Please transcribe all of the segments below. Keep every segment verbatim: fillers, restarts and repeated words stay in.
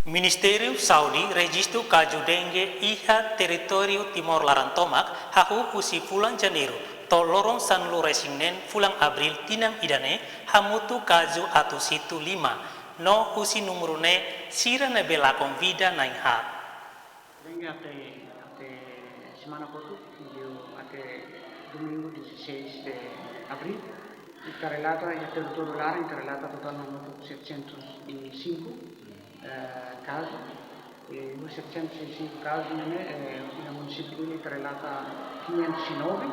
Ministériu Saúde rejistu kazu dengue iha territóriu Timor laran tomak hahú husi fulan Janeiru to'o loron sanulu-resin-neen fulan Abríl tinan ida-ne'e hamutuk kazu atus hitu lima, no husi númeru ne'e sira ne'ebé lakon vida na'in-haat. Dengue até, até semana kotuk, liu até domingu dezasseis de abril, ita relata, iha territóriu laran ita relata totál hamutuk setecentos e cinco, eh, kazu. E husi setecentos e cinco kazu ne'e, eh, iha munisípiu Dili ita relata quinhentos e nove,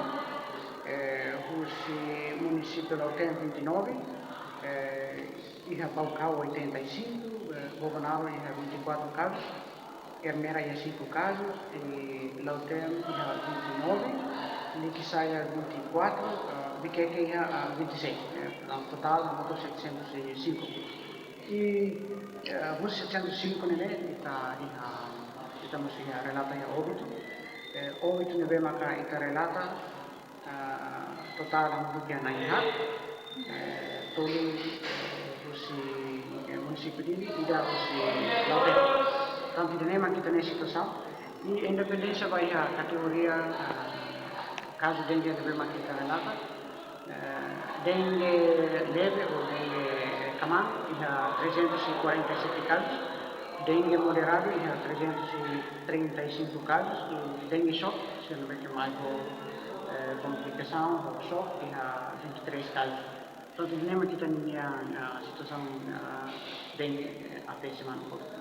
eh, husi munisípiu Lautém vinte e nove, eh, iha Baucau oitenta e cinco, eh, Bobonaro iha vinte e quatro kazu, Ermera iha cinco kazu, e Lautém iha vinte e nove, Likisá iha vinte e quatro, eh, Viqueque iha, ah, vinte e seis, eh, totál hamutuk setecentos e cinco. E, eh, husi setecentos e cinco ne'e, ita iha, ita mós iha relata iha óbitu. Eh, óbitu ne'ebé maka ita relata, ah, totál hamutuk iha na'in-haat, eh, tolu, eh, husi, eh, munisípiu Dili, ida husi Lautém. Tantu ida-ne'e mak ita-nia situasaun. I independente ba iha kategoria, ah, kazu dengue ne'ebé mak ita relata, eh, dengue leve ou dengue kmaan, iha trezentos e quarenta e sete kazus, dengue moderadu, iha trezentos e trinta e cinco kazus, i dengue xoke, sendo que mais ho, eh, komplikasaun, ho xoke, iha vinte e três kazus. Portantu, ne'e mak ita-nia, ah, situasaun, ah, dengue, eh, até semana kotuk.